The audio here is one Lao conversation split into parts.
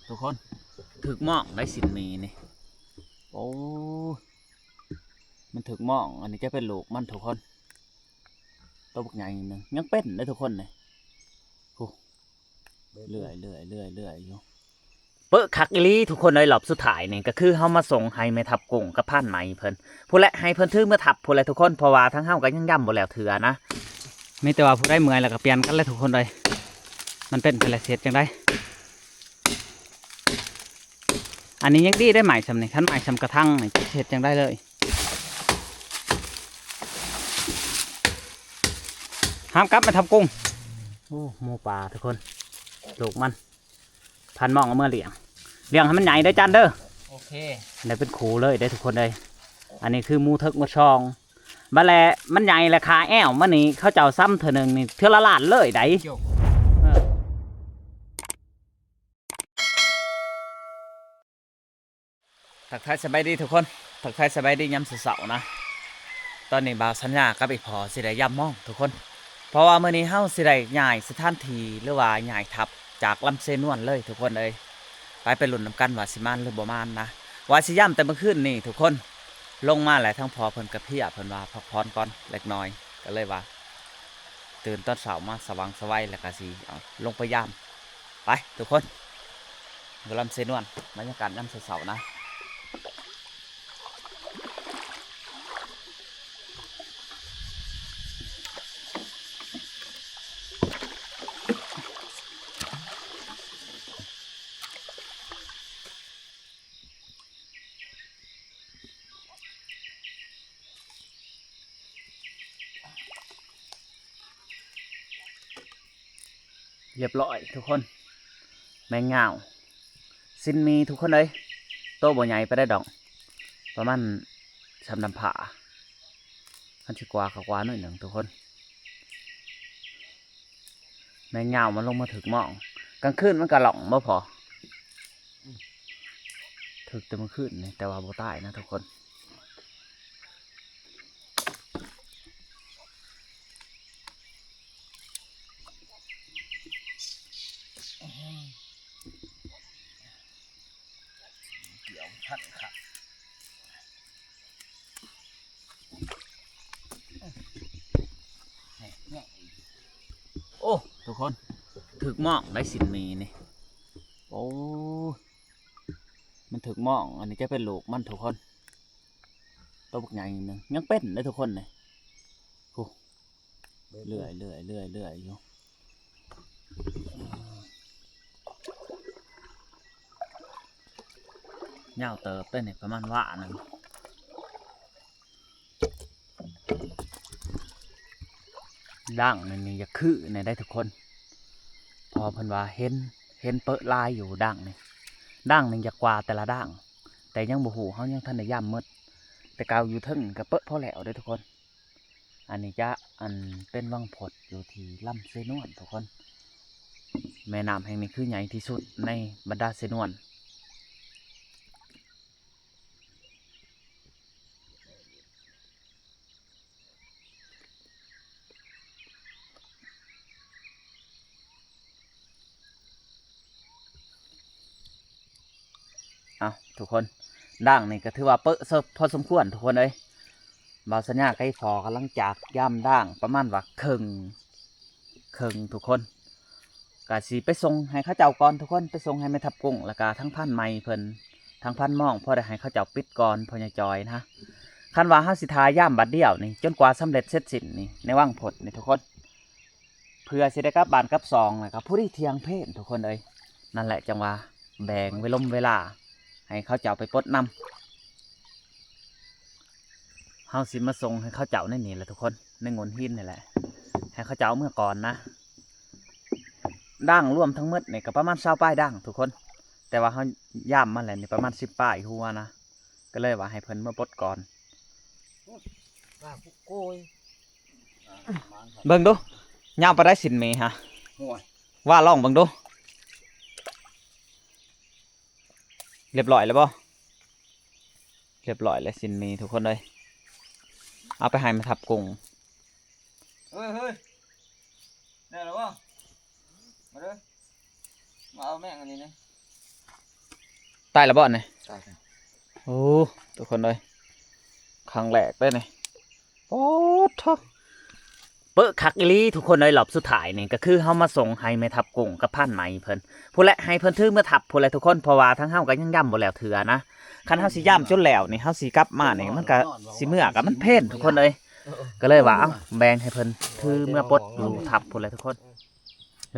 ທຸກຄົນ ຖືກມອງໄດ້ຊີ້ນໝີນີ້. ໂອ້ ມັນຖືກມອງ. ອັນນີ້ຈະເປັນລູກມັນທຸກຄົນ. ໂຕບັກໃຫຍ່ໜຶ່ງ ຍັງເປັນເດ້ທຸກຄົນນີ້. ໂອ້ ເລື້ອຍໆ ເລື້ອຍໆ ເລື້ອຍຢູ່. ເປີະຄັກອີ່ຫຼີທຸກຄົນເອີຍ. ຮອບສຸດທ້າຍນີ້ກໍຄືເຮົາມາສົ່ງໃຫ້ແມ່ທັບກຸ້ງກັບພານໃໝ່ເພິ່ນ ພຸ້ນແຫຼະ ໃຫ້ເພິ່ນຖືເມືອທັບພຸ້ນແຫຼະທຸກຄົນ ເພາະວ່າທາງເຮົາກໍຍັງຢ້ຳບໍ່ແລ້ວເທື່ອນະ. ມີແຕ່ວ່າຜູ້ໃດເມື່ອຍແລ້ວກໍປ່ຽນກັນແຫຼະທຸກຄົນເອີຍ. ມັນເປັນໄປແລ້ວ ຊິເຮັດຈັ່ງໃດ? ອັນນີ້ຍັງດີໄດ້ໄມ້ຊ່ຳນີ້ ຄັນໄມ້ຊ່ຳກະທັງນີ້ ຈັກຊິເຮັດຈັ່ງໃດເລີຍ. ຫ້າມກັບແມ່ທັບກຸ້ງ. ໂອ້ ໝູປ່າທຸກຄົນ ລູກມັນ ພານມອງເອົາເມືອລ້ຽງ ລ້ຽງໃຫ້ມັນໃຫຍ່ເດີຈານເດີ. ໂອເຄ ໄດ້ເປັນຄູ່ເລີຍເດ້ທຸກຄົນເອີຍ. ອັນນີ້ຄືໝູເຖິກໝູຊອງ ບາດແລະມັນໃຫຍ່ແລະ ຂາແອວມັນນີ້ ເຂົາເຈົ້າຊຳເທື່ອໜຶ່ງນີ້ເທື່ອລະລ້ານເລີຍໃດ໋. ເອີ ທັກທາຍສະບາຍດີທຸກຄົນ ທັກທາຍສະບາຍດີຍາມເຊົ້າໆນະ. ຕອນນີ້ບ່າວສັນຍາກັບອີ່ພໍ່ຊິໄດ້ຢ້ຳມອງທຸກຄົນ ເພາະວ່າມື້ນີ້ເຮົາຊິໄດ້ຍ້າຍສະຖານທີ່ ຫຼືວ່າຍ້າຍທັບຈາກລຳເຊນວນເລີຍທຸກຄົນເອີຍ. ໄປ ໄປລຸ້ນນຳກັນວ່າຊິມານຫຼືບໍ່ມານນະ. ວ່າຊິຢ້ຳແຕ່ມື້ຄືນນີ້ທຸກຄົນ ລົງມາແລ້ວ ທາງພໍ່ເພິ່ນກະເພຍ ເພິ່ນວ່າພັກຜ່ອນກ່ອນເລັກນ້ອຍ ກໍເລີຍວ່າຕື່ນຕອນເຊົ້າມາສະຫວ່າງສະໄຫວ ແລ້ວກະຊິ ເອົາ ລົງໄປຢ້ຳ. ໄປທຸກຄົນ ຢູ່ລຳເຊນວນ ບັນຍາກາດຍາມເຊົ້າໆນະ. ຮຽບຮ້ອຍທຸກຄົນ ແມງຍາວ ຊີ້ນໝີທຸກຄົນເອີຍ. ໂຕບໍ່ໃຫຍ່ປານໃດດອກ ປະມານຊ່ຳດຳພ້າ ຄັນຊິກວ່າກໍກວ່າໜ້ອຍໜຶ່ງທຸກຄົນ. ແມງຍາວມັນລົງມາຖືກມອງ ກາງຄືນມັນກະລ່ອງບໍ່ພໍ ຖືກແຕ່ມື້ຄືນນີ້ ແຕ່ວ່າບໍ່ຕາຍນະທຸກຄົນ. ໂອ້ ທຸກຄົນ ຖືກມອງໄດ້ຊີ້ນໝີນີ້. ໂອ້ ມັນຖືກມອງ. ອັນນີ້ຈະເປັນລູກມັນທຸກຄົນ ໂຕບັກໃຫຍ່ໜຶ່ງ ຍັງເປັນເດ້ທຸກຄົນນີ້. ໂອ້ ເລື້ອຍໆ ເລື້ອຍໆ ເລື້ອຍຢູ່. ຍາວເຕີບເດ້ນີ້ ປະມານວາໜຶ່ງ. ດ່າງນີ້ນີ້ຢາກຄືແດ່ໄດ໋ທຸກຄົນ ເພາະວ່າເພິ່ນວ່າເຫັນ ເຫັນເປິະລາຍຢູ່ດ່າງນີ້. ດ່າງນີ້ຢາກກວ່າແຕ່ລະດ່າງ ແຕ່ຍັງບໍ່ຮູ້ ເຮົາຍັງທັນໄດ້ຢ້ຳໝົດ ແຕ່ເກົ່າຢູ່ເທິງກະເປິະພໍແລ້ວເດ້ທຸກຄົນ. ອັນນີ້ຈະ ອັນ ເປັນວັງພົດຢູ່ທີ່ລຳເຊນວນທຸກຄົນ. ແມ່ນ້ຳແຫ່ງນີ້ຄືໃຫຍ່ທີ່ສຸດໃນບັນດາເຊນວນ. ເອົາ ທຸກຄົນ ດ່າງນີ້ກໍຖືວ່າເປິະພໍສົມຄວນທຸກຄົນເອີຍ. ບ່າວສັນຍາກັບອີ່ພໍ່ກຳລັງຈາກຢາມດ່າງປະມານວ່າເຄິ່ງ ເຄິ່ງທຸກຄົນ ກະຊິໄປສົ່ງໃຫ້ເຂົາເຈົ້າກ່ອນທຸກຄົນ ໄປສົ່ງໃຫ້ແມ່ທັບກຸ້ງ ແລ້ວກະທາງພານໃໝ່ເພິ່ນ ທາງພານມອງ ພໍໄດ້ໃຫ້ເຂົາເຈົ້າປິດກ່ອນ ພໍ່ໃຫຍ່ຈອຍນະ. ຄັນວ່າເຮົາຊິຖ້າຢາມບາດດຽວນີ້ ຈົນກວ່າສຳເລັດເສັດສິ້ນນີ້ ໃນວັງພົດນີ້ທຸກຄົນ ເພື່ອຊິໄດ້ກັບບ້ານກັບຊ່ອງ ແລ້ວກໍພໍດີທ່ຽງເພນທຸກຄົນເອີຍ. ນັ້ນແຫຼະ ຈັ່ງວ່າແບ່ງເວລົມເວລາໃຫ້ເຂົາເຈົ້າໄປປົດນຳ. ເຮົາຊິມາສົ່ງໃຫ້ເຂົາເຈົ້າໃນນີ້ແຫຼະທຸກຄົນ ໃນໂງ່ນຫີນນີ້ແຫຼະ ໃຫ້ເຂົາເຈົ້າເອົາເມືອກ່ອນນະ. ດ່າງລວມທັງໝົດນີ້ກໍປະມານຊາວປາຍດ່າງທຸກຄົນ ແຕ່ວ່າເຮົາຢາມມາແລ້ວນີ້ປະມານສິບປາຍຫົວນະ ກໍເລີຍວ່າໃຫ້ເພິ່ນເມືອປົດກ່ອນ. ເບິ່ງດູ ຍາວປານໃດຊີ້ນໝີຫະ? ໂອ້ຍ ວ່າລອງເບິ່ງດູ. ຮຽບຮ້ອຍແລ້ວບໍ່? ຮຽບຮ້ອຍແລ້ວຊີ້ນໝີທຸກຄົນເອີຍ. ເອົາໄປໃຫ້ແມ່ທັບກຸ້ງ. ເຮີ້ຍ ເຮີ້ຍ ໄດ້ແລ້ວບໍ່? ມາເດີ ມາເອົາແມງອັນນີ້ແດ່. ຕາຍແລ້ວບໍ່ນີ້? ຕາຍແລ້ວ. ໂອ້ ທຸກຄົນເອີຍ ຄັ້ງແລກເດ້ນີ້. ໂອ້ໂທ້ ເປິະຄັກອີ່ຫຼີທຸກຄົນເອີຍ. ລອບສຸດທ້າຍນີ້ກໍຄືເຮົາມາສົ່ງໃຫ້ແມ່ທັບກຸ້ງກັບພານໃໝ່ເພິ່ນ ພຸ້ນແຫຼະ ໃຫ້ເພິ່ນຖືເມືອທັບພຸ້ນແຫຼະທຸກຄົນ ເພາະວ່າທາງເຮົາກໍຍັງຢາມບໍ່ແລ້ວເທື່ອນະ. ຄັນເຮົາຊິຢາມຈົນແລ້ວນີ້ ເຮົາຊິກັບມານີ້ ມັນກໍຊິເມື່ອ ກໍມັນເພນທຸກຄົນເອີຍ. ກໍເລີຍວ່າ ເອົ້າ ແບ່ງໃຫ້ເພິ່ນຖືເມືອປົດຢູ່ທັບພຸ້ນແຫຼະທຸກຄົນ.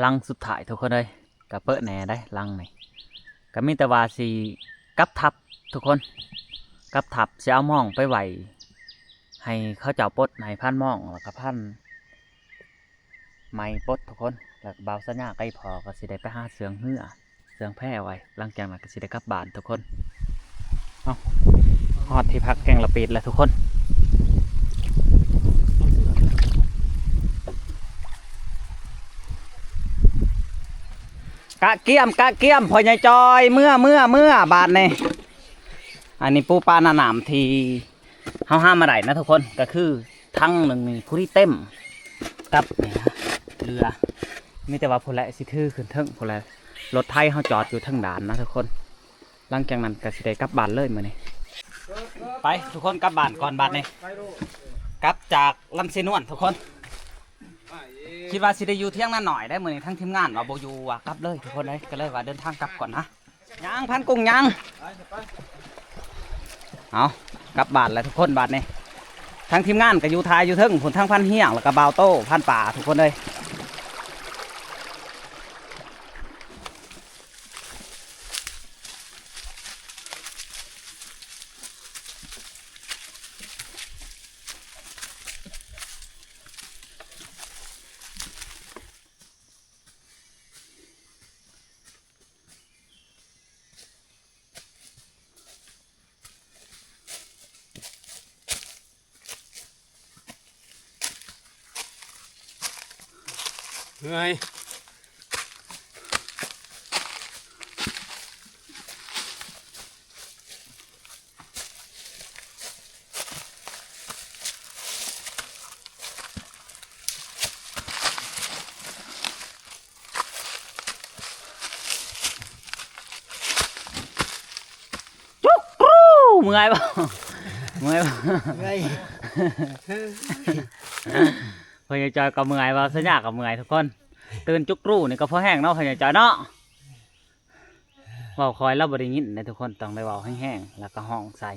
ຫຼັງສຸດທ້າຍທຸກຄົນເອີຍ ກະເປິະແດ່ໄດ໋ຫຼັງນີ້ ກະມີແຕ່ວ່າຊິກັບທັບທຸກຄົນ ກັບທັບ ຊິເອົາມອງໄປໄວ້ໃຫ້ເຂົາເຈົ້າປົດ ໃຫ້ພານມອງ ແລ້ວກະພານໃໝ່ປົດທຸກຄົນ. ແລ້ວກະບ່າວສັນຍາກັບອີ່ພໍ່ກໍຊິໄດ້ໄປຫາເຊື່ອງເຮືອ ເຊື່ອງແພໄວ້ ຫຼັງຈາກນັ້ນກໍຊິໄດ້ກັບບ້ານທຸກຄົນ. ເອົ້າ ຮອດທີ່ພັກແກ້ງລະປິດແລ້ວທຸກຄົນ. ກະກຽມ ກະກຽມ ພໍ່ໃຫຍ່ຈອຍ ເມືອ ເມືອ ເມືອ ບາດນີ້. ອັນນີ້ປູປາໜ້ານ້ຳທີ່ ເຮົາຫາມາໄດ້ນະທຸກຄົນ ກໍຄືຖັງໜຶ່ງນີ້ພໍດີເຕັມ ກັບນີ້ນະເຫຼືອ ມີແຕ່ວ່າພຸ້ນແຫຼະ ຊິຖືຂຶ້ນເທິງພຸ້ນແຫຼະ. ລົດໄຖເຮົາຈອດຢູ່ເທິງດ່ານນະທຸກຄົນ. ຫຼັງຈາກນັ້ນກໍຊິໄດ້ກັບບ້ານເລີຍມື້ນີ້. ໄປທຸກຄົນ ກັບບ້ານກ່ອນບາດນີ້ ກັບຈາກລຳຊະນວນທຸກຄົນ. ຄິດວ່າຊິໄດ້ຢູ່ຖຽງນານ້ອຍໄດ໋ມື້ນີ້ ທາງທີມງານວ່າບໍ່ຢູ່ ວ່າກັບເລີຍທຸກຄົນເອີຍ ກໍເລີຍວ່າເດີນທາງກັບກ່ອນນະ. ຍ່າງ ພານກຸ້ງຍ່າງ. ເອົາ ກັບບ້ານແລ້ວທຸກຄົນບາດນີ້. ທາງທີມງານກໍຢູ່ຖ້າຢູ່ເທິງພຸ້ນ ທັງພານຮຽງ ແລ້ວກໍບ່າວໂຕ້ ພານປ່າທຸກຄົນເອີຍ. ເມື່ອຍ. ຈຸກຮູ ເມື່ອຍບໍ່? ເມື່ອຍບໍ່? ເມື່ອຍ. ພໍ່ໃຫຍ່ຈອຍກໍເມື່ອຍ ບ່າວສັນຍາກໍເມື່ອຍທຸກຄົນ. ຕື່ນຈຸກຣູນີ້ກໍພໍແຮງເນາະ ພໍ່ໃຫຍ່ຈອຍເນາະ. ເວົ້າຄ່ອຍລາວບໍ່ໄດ້ຍິນເດ້ທຸກຄົນ ຕ້ອງໄດ້ເວົ້າແຮງໆ ແລ້ວກໍຮ້ອງໃສ່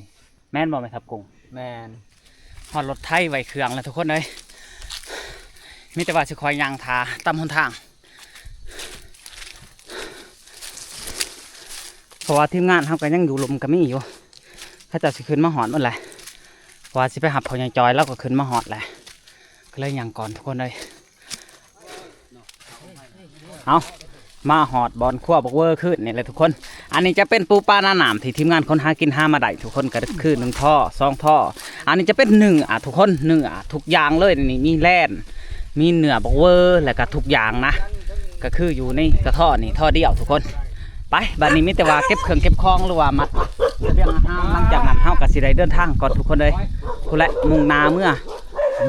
ແມ່ນບໍ່ແມ່ທັບກຸ້ງ? ແມ່ນ. ຮອດລົດໄຖໄວ້ເຄື່ອງແລ້ວທຸກຄົນເອີຍ ມີແຕ່ວ່າຊິຄ່ອຍຍ່າງຖ້າຕາມຫົນທາງ ເພາະວ່າທີມງານເຮົາກໍຍັງຢູ່ລຸ່ມກໍມີຢູ່ ເຂົາເຈົ້າຊິຂຶ້ນມາຮອດໝົດແຫຼະ ເພາະວ່າຊິໄປຮັບພໍ່ໃຫຍ່ຈອຍ ລາວກໍຂຶ້ນມາຮອດແຫຼະ ກໍເລີຍຍ່າງກ່ອນທຸກຄົນເອີຍ. ເອົາ ມາຮອດບ່ອນຄົວບັກເວີຄືນນີ້ແຫຼະທຸກຄົນ. ອັນນີ້ຈະເປັນປູປາໜ້ານ້ຳທີ່ທີມງານຄົນຫາກິນຫາມາໄດ້ທຸກຄົນ ກໍຄືໜຶ່ງທໍ່ ສອງທໍ່. ອັນນີ້ຈະເປັນເນື້ອທຸກຄົນ ເນື້ອທຸກຢ່າງເລີຍນີ້ ມີແລ່ນ ມີເນື້ອບັກເວີ ແລ້ວກໍທຸກຢ່າງນະ ກໍຄືຢູ່ໃນກະທໍ່ນີ້ທໍ່ດຽວທຸກຄົນ. ໄປ ບາດນີ້ມີແຕ່ວ່າເກັບເຄື່ອງເກັບຂອງ ຫຼືວ່າມັດສະບຽງອາຫານ ຫຼັງຈາກນັ້ນເຮົາກໍຊິໄດ້ເດີນທາງກ່ອນທຸກຄົນເອີຍ ພຸ້ນແຫຼະ ມຸ່ງໜ້າເມືອ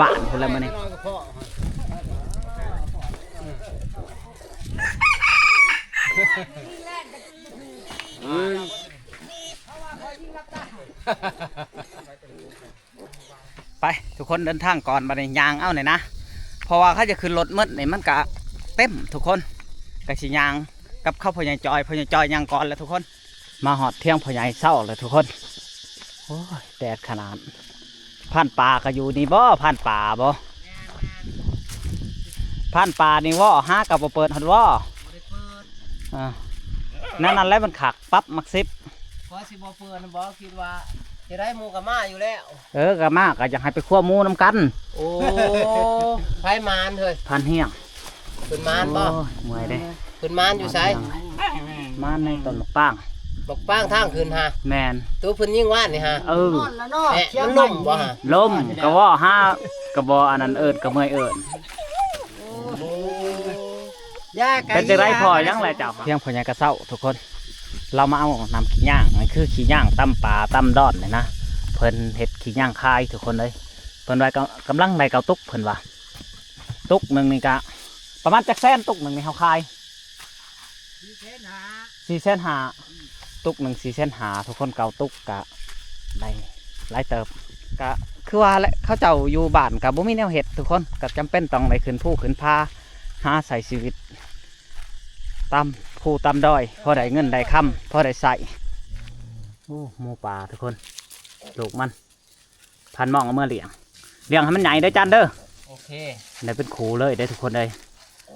ບ້ານພຸ້ນແຫຼະມື້ນີ້. ໄປ ທຸກຄົນເດີນທາງກ່ອນ ບັດນີ້ຍ່າງເອົານີ້ນະ ເພາະວ່າຄັນຈະຂຶ້ນລົດໝົດນີ້ມັນກະເຕັມທຸກຄົນ ກະຊິຍ່າງກັບເຂົາພໍ່ໃຫຍ່ຈອຍ ພໍ່ໃຫຍ່ຈອຍຍ່າງກ່ອນແຫຼະທຸກຄົນ. ມາຮອດຖຽງພໍ່ໃຫຍ່ເຊົາແລ້ວທຸກຄົນ. ໂອ້ຍ ແດດຂະໜາດ. ພານປ່າກໍຢູ່ນີ້ບໍ່? ພານປ່າບໍ່? ພານປ່ານີ້ເວົ້າຫາກໍບໍ່ເປີດຮອດບໍ່? ບໍ່ໄດ້ເປີດ. ອ່າ ແນວນັ້ນແຫຼະມັນຄັກ ປັບໝາກສິບ. ຂ້ອຍຊິບໍ່ເປີດນຳບໍ່? ຄິດວ່າຈະໄດ້ໝູ່ກໍມາຢູ່ແລ້ວ. ເອີ ກໍມາ ກໍຢາກໃຫ້ໄປຄົວໝູ່ນຳກັນ. ໂອ້ ໃຜມານເຮີ້ຍ? ພານຮຽງ. ເພິ່ນມານບໍ່? ໂອ້ຍ ເມື່ອຍເດ້. ເພິ່ນມານຢູ່ໃສ? ມານໃນຕົ້ນໝາກປາງ. ໝາກປາງທາງຂຶ້ນຫາ? ແມ່ນ. ໂຕເພິ່ນຍິງວານນີ້ຫາ? ເອີ. ແມ່ນ ມັນລົ້ມບໍ່ຫາ? ລົ້ມ. ກໍເວົ້າຫາ ກໍບໍ່ອັນນັ້ນ ເອີ້ນກໍເມື່ອຍເອີ້ນ. ເປັນຈັ່ງໃດພໍຫຍັງແຫຼະເຈົ້າ? ຖຽງພໍ່ໃຫຍ່ກະເຊົາທຸກຄົນ. ລາວມາເອົານ້ຳຂີ້ຫຍ້າງ ນັ້ນຄືຂີ້ຫຍ້າງຕຳປາຕຳດອນນີ້ນະ. ເພິ່ນເຮັດຂີ້ຫຍ້າງຂາຍທຸກຄົນເອີຍ. ເພິ່ນວ່າກຳ ກຳລັງໄດ້ເຂົ້າຕຸກ ເພິ່ນວ່າ. ຕຸກໜຶ່ງນີ້ກະປະມານຈັກແສນ? ຕຸກໜຶ່ງນີ້ເຮົາຂາຍ ສີ່ແສນຫ້າ. ສີ່ແສນຫ້າ. ອືມ. ຕຸກໜຶ່ງສີ່ແສນຫ້າ ທຸກຄົນ ເກົ້າຕຸກກະໄດ້ຫຼາຍເຕີບ. ກະຄືວ່າແຫຼະ ເຂົາເຈົ້າຢູ່ບ້ານກະບໍ່ມີແນວເຮັດ ທຸກຄົນ ກະຈຳເປັນຕ້ອງໄດ້ຂຶ້ນພູຂຶ້ນຜາ ຫາໃຊ້ຊີວິດຕາມພູຕາມດອຍ ພໍໄດ້ເງິນໄດ້ຄຳ ພໍໄດ້ໃຊ້. ໂອ້ ໝູປ່າ ທຸກຄົນ ລູກມັນ ພັນໝອງເອົາເມືອລ້ຽງ ລ້ຽງໃຫ້ມັນໃຫຍ່ເດີ ຈານເດີ. ໂອເຄ ໄດ້ເປັນຄູ່ເລີຍເດ້ ທຸກຄົນເອີຍ.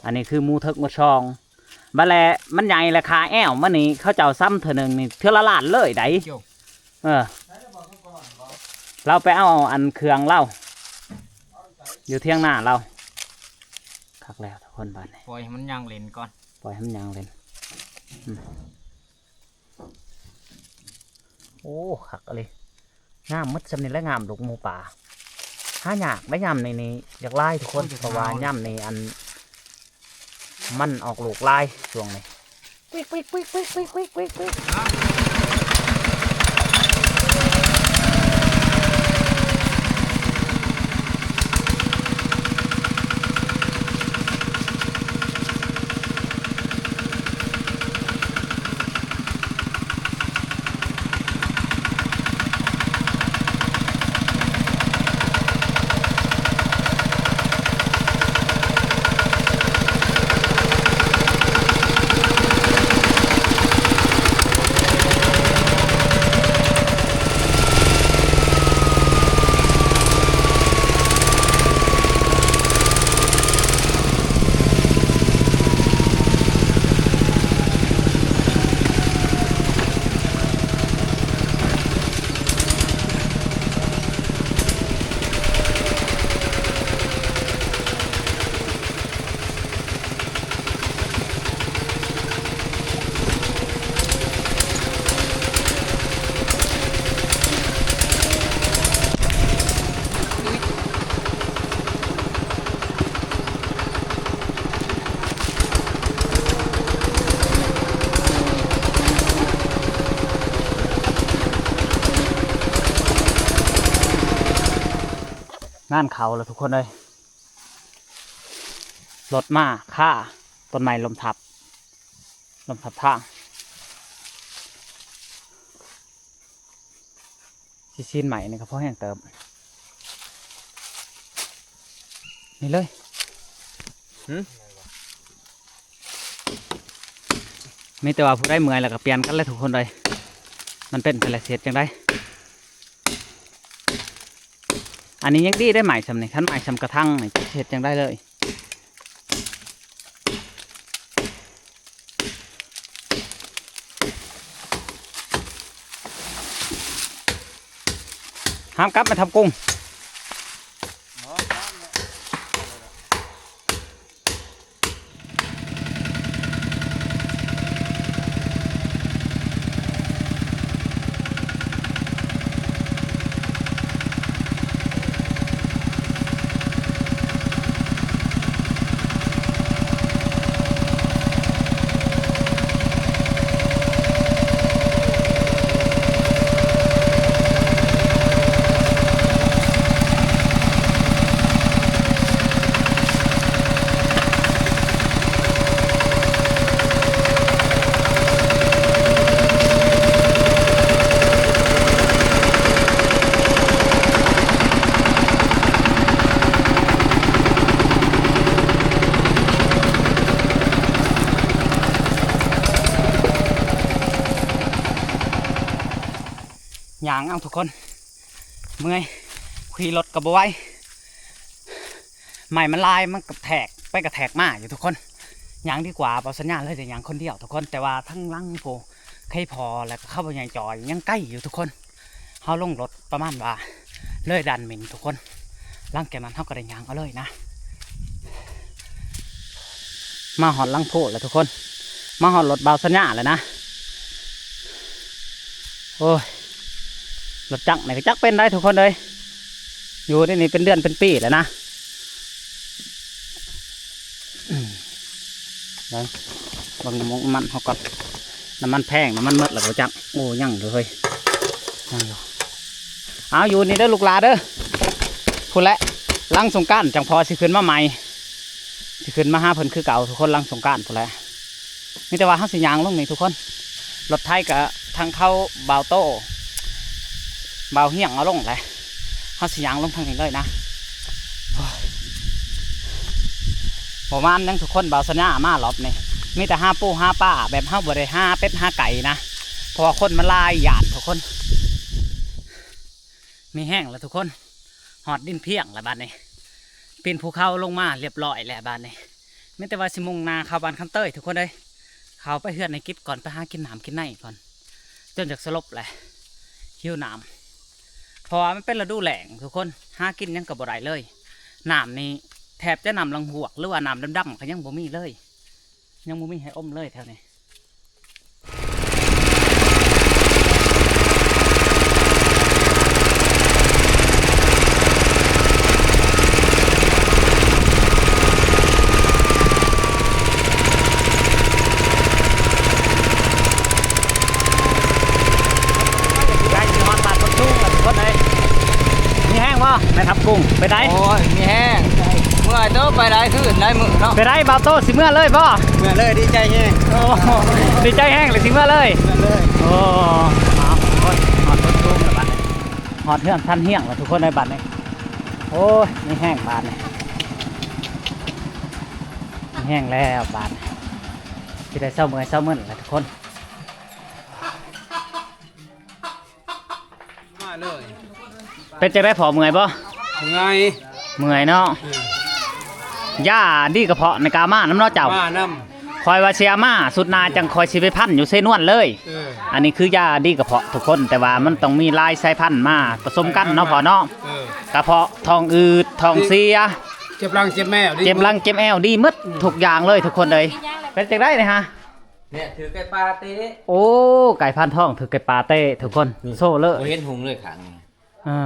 ອັນນີ້ຄືໝູເຖິກໝູຊອງ ບາດແລະມັນໃຫຍ່ແລະຂາແອວມັນນີ້ ເຂົາເຈົ້າຊຳເທື່ອໜຶ່ງນີ້ເທື່ອລະລ້ານເລີຍໄດ໋. ເອີ ລາວໄປເອົາອັນເຄື່ອງລາວຢູ່ຖຽງນາລາວ. ຄັກແລ້ວ ທຸກຄົນ ບາດນີ້ ປ່ອຍໃຫ້ມັນຍ່າງເຫຼັ້ນກ່ອນ ປ່ອຍໃຫ້ມັນຍ່າງເຫຼັ້ນ. ອືມ ໂອ້ ຄັກອີ່ຫຼີ ງາມໝົດຊ່ຳນີ້ແຫຼະ ງາມລູກໝູປ່າ ຫາຍາກໄດ໋. ຍາມນີ້ນີ້ຢາກຫຼາຍ ທຸກຄົນ ໂອ້ຍ ເພາະວ່າຍາມນີ້ອັນ ມັນອອກລູກຫຼາຍຊ່ວງນີ້. ງານເຂົ້າແລ້ວ ທຸກຄົນເອີຍ. ລົດມາຄາຕົ້ນໄມ້ລົ້ມທັບ ລົ້ມທັບທາງ. ຊິຊີ້ນໃໝ່ນີ້ກໍພໍແຮງເຕີບ ນີ້ເລີຍ. ຫື? ມີແຕ່ວ່າຜູ້ໃດເມື່ອຍແລ້ວກໍປ່ຽນກັນແຫຼະ ທຸກຄົນເອີຍ. ມັນເປັນໄປແລ້ວ ຊິເຮັດຈັ່ງໃດ? ອັນນີ້ຍັງດີໄດ໋ ໄມ້ຊ່ຳນີ້ ຄັນໄມ້ຊ່ຳກະຖັງນີ້ ຈັກຊິເຮັດຈັ່ງໃດເລີຍ. ຫ້າມກັບ ແມ່ທັບກຸງ. ຍ່າງເອົາ ທຸກຄົນ ເມື່ອຍ ຂີ່ລົດກໍບໍ່ໄຫວ ໄມ້ມັນຫຼາຍ ມັນກະແທກໄປກະແທກມາຢູ່ ທຸກຄົນ. ຍ່າງດີກວ່າ ເບົາສັນຍາເລີຍໄດ້ຍ່າງຄົນດຽວ ທຸກຄົນ. ແຕ່ວ່າທາງຫຼັງຜູ້ ເຄີຍພໍ ແລ້ວກໍເຂົາບໍ່ໃຫຍ່ຈ່ອຍ ຍັງໄກຢູ່ ທຸກຄົນ. ເຮົາລົງລົດປະມານວ່າເລີຍດ່ານໝິ່ນ ທຸກຄົນ. ຫຼັງຈາກນັ້ນເຮົາກໍໄດ້ຍ່າງເອົາເລີຍນະ. ມາຮອດຫຼັງໂພດແລ້ວ ທຸກຄົນ ມາຮອດລົດເບົາສັນຍາແລ້ວນະ. ໂອ້ຍ ລົດຈັກນີ້ກໍຈັກເປັນໄດ໋ ທຸກຄົນເອີຍ. ຢູ່ໃນນີ້ເປັນເດືອນເປັນປີແລ້ວນະ. ອືມ ເບິ່ງ ເບິ່ງນ້ຳມັນເຮົາກ່ອນ. ນ້ຳມັນແພງ ນ້ຳມັນໝົດແລ້ວບໍ່ຈັກ. ໂອ້ ຍັງຢູ່ເຮີ້ຍ ຍັງຢູ່. ເອົາ ຢູ່ນີ້ເດີລູກຫຼານເດີ. ພຸ້ນແຫຼະ ຫຼັງສົງການຈັ່ງພໍຊິຂຶ້ນມາໃໝ່ ຊິຂຶ້ນມາຫາເພິ່ນຄືເກົ່າ ທຸກຄົນ. ຫຼັງສົງການພຸ້ນແຫຼະ. ມີແຕ່ວ່າເຮົາຊິຍ່າງລົງນີ້ ທຸກຄົນ. ລົດໄຖກະ ທາງເຂົາບ່າວໂຕ້ ບ່າວຮຽງເອົາລົງແຫຼະ ເຮົາຊິຍ່າງລົງທາງນີ້ເລີຍນະ. ໂອ້ຍ ບໍ່ມານຫຍັງທຸກຄົນ ບ່າວສັນຍາມາລອບນີ້ ມີແຕ່ຫາປູຫາປາ ແບບເຮົາບໍ່ໄດ້ຫາເປັດຫາໄກ່ນະ ເພາະວ່າຄົນມັນຫຼາຍ ຢ້ານທຸກຄົນ. ມີແຮງແລ້ວທຸກຄົນ ຮອດດິນພຽງແລ້ວບາດນີ້ ປີນພູເຂົາລົງມາລຽບລ້ອຍແລ້ວບາດນີ້ ມີແຕ່ວ່າຊິມຸ່ງໜ້າເຂົ້າບ້ານຄຳເຕີຍທຸກຄົນເອີຍ. ເຂົ້າໄປເຮືອນໃຫ້ກິດກ່ອນ ໄປຫາກິນນ້ຳກິນໃນກ່ອນ ຈົນຢາກສະຫຼົບແຫຼະ ຫິວນ້ຳ ເພາະວ່າມັນເປັນລະດູແລ້ງທຸກຄົນ ຫາກິນຫຍັງກໍບໍ່ໄດ້ເລີຍ. ນ້ຳນີ້ແທບຈະນ້ຳລັງຮວກ ຫຼືວ່ານ້ຳດຳໆກໍຍັງບໍ່ມີເລີຍ ຍັງບໍ່ມີໃຫ້ອົມເລີຍແຖວນີ້. ໃກ້ຊິຮອດບ້ານໂພນສູງແລ້ວທຸກຄົນເອີຍ. ມີແຮງບໍ່ ແມ່ທັບກຸ້ງ ເປັນໃດ? ໂອ້ຍ ມີແຮງ ເມື່ອຍເຕີບ ໄປຫຼາຍຄືນຫຼາຍມື້ເນາະ. ເປັນໃດບ່າວໂຕ້ ຊິເມືອເລີຍບໍ່? ເມືອເລີຍ ດີໃຈແຮງ. ໂອ້ ດີໃຈແຮງເລີຍ ຊິເມືອເລີຍ ເມືອເລີຍ. ໂອ້ ຮອດໂພນສູງແລ້ວບາດນີ້ ຮອດເຮືອນທັນຮຽງແລ້ວທຸກຄົນເອີຍ ບາດນີ້. ໂອ້ຍ ມີແຮງບາດນີ້ ມີແຮງແລ້ວບາດນີ້ ຊິໄດ້ເຊົາເມື່ອຍເຊົາເມື່ນແລ້ວທຸກຄົນ. ມາເລີຍ ເປັນຈັ່ງໃດພໍ່ ເມື່ອຍບໍ່? ເມື່ອຍ ເມື່ອຍເນາະ. ເອີ ຢາດີກະເພາະນີ້ກະເອົາມານຳເນາະເຈົ້າ? ມານຳ. ຂ້ອຍວ່າຊິເອົາມາ ສຸດໜ້າຈັ່ງຂ້ອຍຊິໄປພັນຢູ່ເຊນວນເລີຍ. ເອີ ອັນນີ້ຄືຢາດີກະເພາະທຸກຄົນ ແຕ່ວ່າມັນຕ້ອງມີຫຼາຍສາຍພັນມາປະສົມກັນເນາະພໍ່ເນາະ. ເອີ ກະເພາະ ທ້ອງອືດ ທ້ອງເສຍ ເຈັບຫຼັງເຈັບແອວ ເຈັບຫຼັງເຈັບແອວ ດີໝົດ ອືມ ທຸກຢ່າງເລີຍທຸກຄົນເອີຍ. ເປັນຈັ່ງໃດນີ້ຮະ? ແມ່ຖືໄກ່ປ່າເຕະ. ໂອ້ ໄກ່ພັນທອງຖືໄກ່ປ່າເຕະທຸກຄົນ ນີ້ ໂຊເລີຍ ບໍ່ເຫັນຮຸ່ງເລີຍຂ້າງນີ້. ເອີ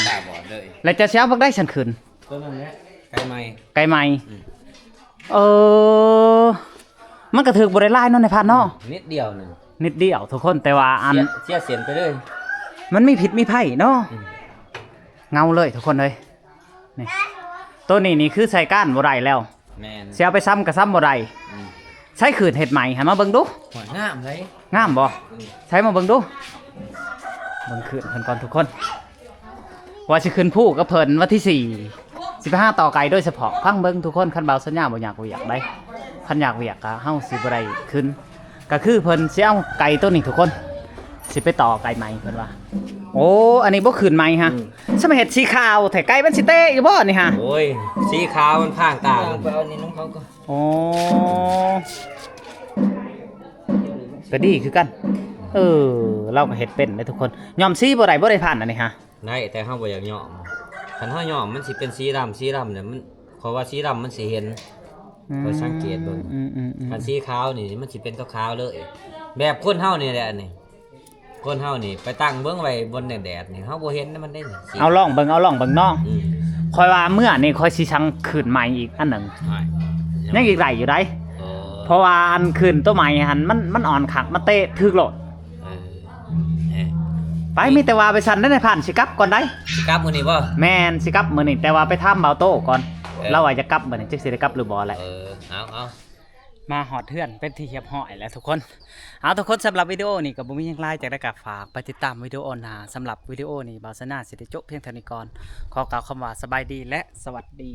ຕາບອດເລີຍ. ແລ້ວຈະຊິເອົາບັກໃດຊັ້ນຂຶ້ນ? ຕົວນັ້ນແຫຼະ ໄກ່ໃໝ່ ໄກ່ໃໝ່. ອືມ ເອີ ມັນກະຖືກບໍ່ໄດ້ຫຼາຍເນາະ ນາຍພັນເນາະ. ອືມ ນິດດຽວໜຶ່ງ ນິດດຽວທຸກຄົນ ແຕ່ວ່າອັນ ເສຍ ເສຍເສັ້ນໄປເລີຍ ມັນມີພິດມີໄພເນາະ. ອືມ ເຫງົາເລີຍທຸກຄົນເອີຍ. ນີ້ ໂຕນີ້ນີ້ຄືໃຊ້ການບໍ່ໄດ້ແລ້ວ. ແມ່ນ ຊິເອົາໄປຊຳກະຊຳບໍ່ໄດ້. ອືມ ໃຊ້ຂືດເຮັດໃໝ່ ໃຫ້ມາເບິ່ງດູ. ໂອ້ຍ ງາມເລີຍ. ງາມບໍ່? ອືມ ໃຊ້ມາເບິ່ງດູ. ເບິ່ງຂືດເພິ່ນກ່ອນທຸກຄົນ ວ່າຊິຂຶ້ນພູກັບເພິ່ນວັນທີສີ່ ຊິໄປຫາຕໍ່ໄກ່ໂດຍສະເພາະ. ຟັງເບິ່ງທຸກຄົນ ຄັນບ່າວສັນຍາບໍ່ຢາກວຽກໃດ ຄັນຢາກວຽກກະເຮົາຊິບໍ່ໄດ້ຂຶ້ນ. ກະຄືເພິ່ນຊິເອົາໄກ່ໂຕນີ້ທຸກຄົນ ຊິໄປຕໍ່ໄກ່ໃໝ່ເພິ່ນວ່າ. ໂອ້ ອັນນີ້ບໍ່ ຂືນໃໝ່ຮະ. ອືມ ຊ່ຳເຮັດສີຂາວແທ້ ໄກ່ມັນຊິເຕະຢູ່ບໍ່ນີ້ຮະ? ໂອ້ຍ ສີຂາວມັນພາງກາງ ໄປເອົານີ້ນຳເຂົາກ່ອນ. ໂອ້ ກະດີຄືກັນ. ເອີ ລາວກະເຮັດເປັນເດ້ທຸກຄົນ. ຍ້ອມສີບໍ່ໄດ້ ບໍ່ໄດ້ພັນອັນນີ້ຮະ? ໄດ້ ແຕ່ເຮົາບໍ່ຢາກຍ້ອມ ຄັນເຮົາຍ້ອມມັນຊິເປັນສີດຳ ສີດຳນີ້ມັນ ເພາະວ່າສີດຳມັນຊິເຫັນ. ອືມ ຂ້ອຍສັງເກດເບິ່ງ. ອືມໆໆ ຄັນສີຂາວນີ້ມັນຊິເປັນຂາວໆເລີຍ ແບບຄົນເຮົານີ້ແຫຼະນີ້. ຄົນເຮົານີ້ໄປຕັ້ງເບິ່ງໄວ້ບົນແດດໆນີ້ ເຮົາບໍ່ເຫັນນຳມັນເດ້ນີ້. ເອົາລອງເບິ່ງ ເອົາລອງເບິ່ງເນາະ. ອືມ ຂ້ອຍວ່າເມື່ອນີ້ຂ້ອຍຊິສັ່ງຂືນໃໝ່ອີກອັນໜຶ່ງ. ຍັງອີກໄດ້ຢູ່ໃດ. ເອີ ເພາະວ່າອັນຂືນໂຕໃໝ່ຫັ້ນ ມັນ ມັນອ່ອນຄັກ ມັນເຕະຖືກໂລດ. ເອີ ເອີ ໄປ ມີແຕ່ວ່າໄປຊັ້ນເດີ ນາຍພັນ ຊິກັບກ່ອນໃດ໋. ຊິກັບມື້ນີ້ບໍ່? ແມ່ນ ຊິກັບມື້ນີ້ ແຕ່ວ່າໄປຖາມບ່າວໂຕ້ກ່ອນ. ເອີ ລາວວ່າຈະກັບມື້ນີ້ ຈັກຊິໄດ້ກັບຫຼືບໍ່ແຫຼະ. ເອີ ເອົາໆ ມາຮອດເຮືອນເປັນທີ່ຮຽບຮ້ອຍແລ້ວທຸກຄົນ. ເອົາ ທຸກຄົນ ສຳລັບວິດີໂອນີ້ກະບໍ່ມີຫຍັງຫຼາຍ ຈັ່ງໃດກະຝາກໄປຕິດຕາມວິດີໂອໜ້າ. ສຳລັບວິດີໂອນີ້ ບ່າວສັນຍາຊິໄດ້ຈົບພຽງເທົ່ານີ້ກ່ອນ. ຂໍກ່າວຄຳວ່າສະບາຍດີ ແລະ ສະຫວັດດີ.